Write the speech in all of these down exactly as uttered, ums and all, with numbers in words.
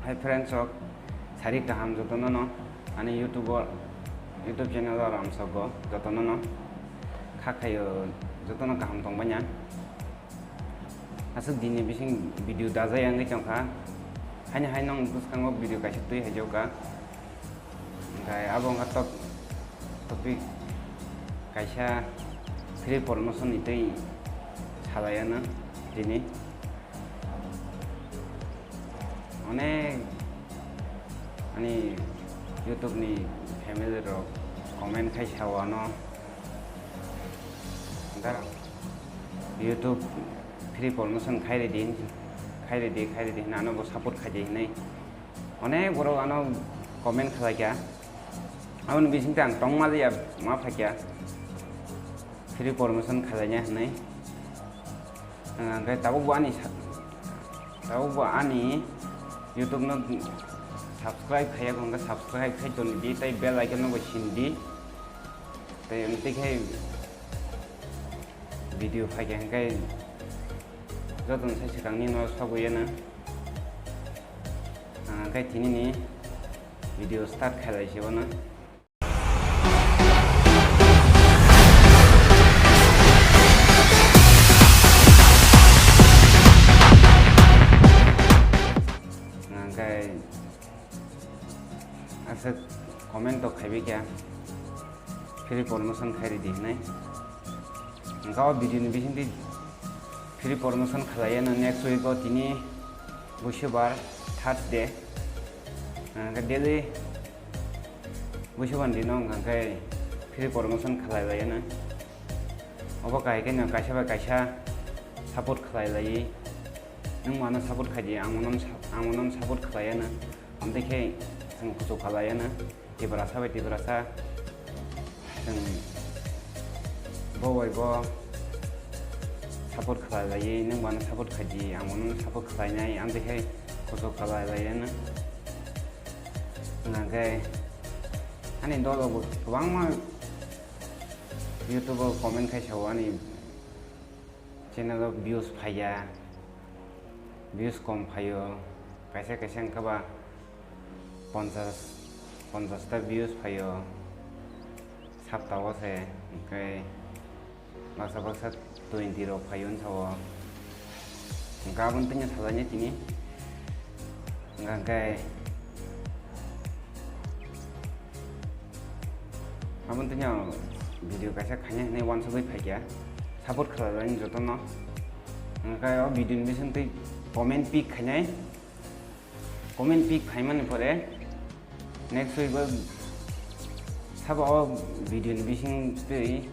Hi friends rok, sari kaham jotono no ani YouTube o, YouTube channel o ramsogo jotono no kha khayo, jotono kaham tongbaina. Aswk dini bising video dajai wngwi tongkha, haino hai nong bwskango video kaisa twi haijakha, hwnkhe abo wngkha top topic kaisa free promotion ni twi salaiano tini. Onek ani YouTube ni family rok comment khai sao ano, da YouTube free promotion khai ridi, khai ridi, khai ridi hinwi ano bo support khai di hinwi onek borok ano comment khlai kha. Aboni bising tang tongma liya ma phai kha. Free promotion khlaina hinwi. Hwnkhe tabuk bo ani sa-, tabuk bo ani YouTube no subscribe khaiya, hwnkhe subscribe khai toni di, tei bell icon no bo sin di. Tei amtwi khai video phaikha hwnkhe jotono sai swkangni no sogwi yano. Hwnkhe tini ni video start khailai se bono. Hwnkhe aswk comment to khaibai kha, free promotion khai ridi hinwi. Hwnkhe o video ni bisingtwi free promotion khlaiya no next week o tini Busubar, Thursday. Hwnkhe daily Busubar dino hwnkha khe free promotion khlai laiya no. Obo kahai khe no kaisa bai kaisa support khlai laiwi. Nwng mano support khai di, ang mano sa-, ang mano support khlaiya no. Amtwi khe chwng kuchuk khlaiya no. Tiprasa bai Tiprasa chwng bo bai bo support khlai laiwi, nwng bo ano support khai di, ang bo nwng support khlainai, amtwi khe kuchuk khlai laiya no. Hwnkhe ani dolo bo kwbangma YouTube o comment khai sao ani channel o views phaiya, views kom phaio, kaisa kaisa wngkha ba ponchas, ponchas ta views phaio saptao se, hwnkhe baksa baksa twenty rok phaio wngkha o, hwnkhe aboni tini salainai tini. Hwnkhe aboni tini video kaisa khaina hinwi uansugwi phaikha, support khlailai jotono. Hwnkhe o video ni bisingtwi comment pick khainai, comment pick khaimani pore next week o sabo o video ni bisingtwi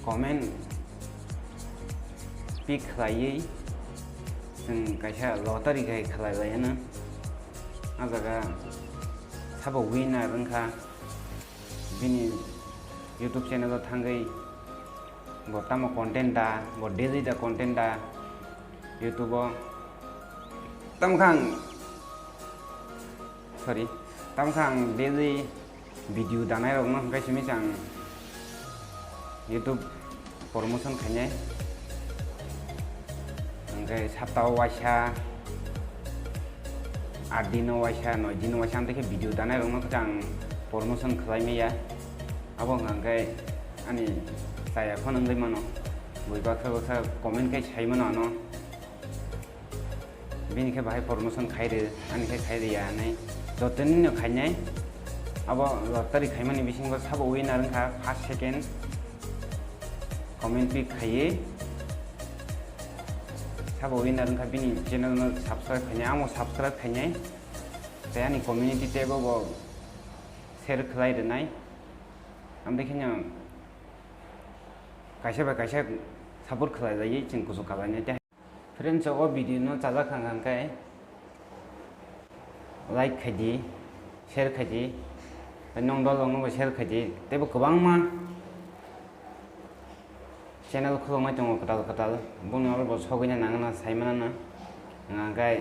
comment pick khlaiwi chwng kaisa lottery khai khlailaiyano. A jaga sabo winner wngkha, bini YouTube channel o thangwi bo tamo content da, bo daily da content da YouTube o. Tamo khe ang, sorry, tamo khe ang daily video danai rokno hwnkhe simi chang YouTube promotion khainai. Hwnkhe saptao waisa, aat dino waisa, noi dino waisa, amtwi khe video danai rokno khe ang promotion khlai maya. Abo hwnkhe ani chaya phano wngwi mano, bui baksa baksa comment khai sai mano ano. Bini khe bahai promotion khai rw, ani khe khai rw ya hinwi. Jotono no khainai. Abo lottery khaimani bisingo sabo winner wngkha first, second comment pick khaiwi. Sabo winner wngkha bini channel no subscribe khainai, amo subscribe khainai. Tei ani community tab o bo share khlai rwnai. Amtwi kheno kaisa bai kaisa support khlai laiwi chwng kuchuk khlai nai tei. Friends, o video no chajak kha hwnkhe like khai di, share khai di, tei nong dol rok no bo share khai di, teibo kwbangma channel khuluknai tongo kwtal kwtal, boni oro bo sogwi na nang na sai mana na, hwnkhe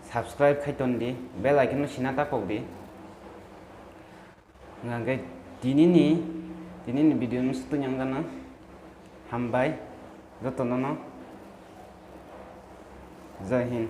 subscribe khai ton di, bell icon no sina ta pok di. Hwnkhe tinini, tinini video no swtwi nang gana. Hambai jotono no. Jai Hind.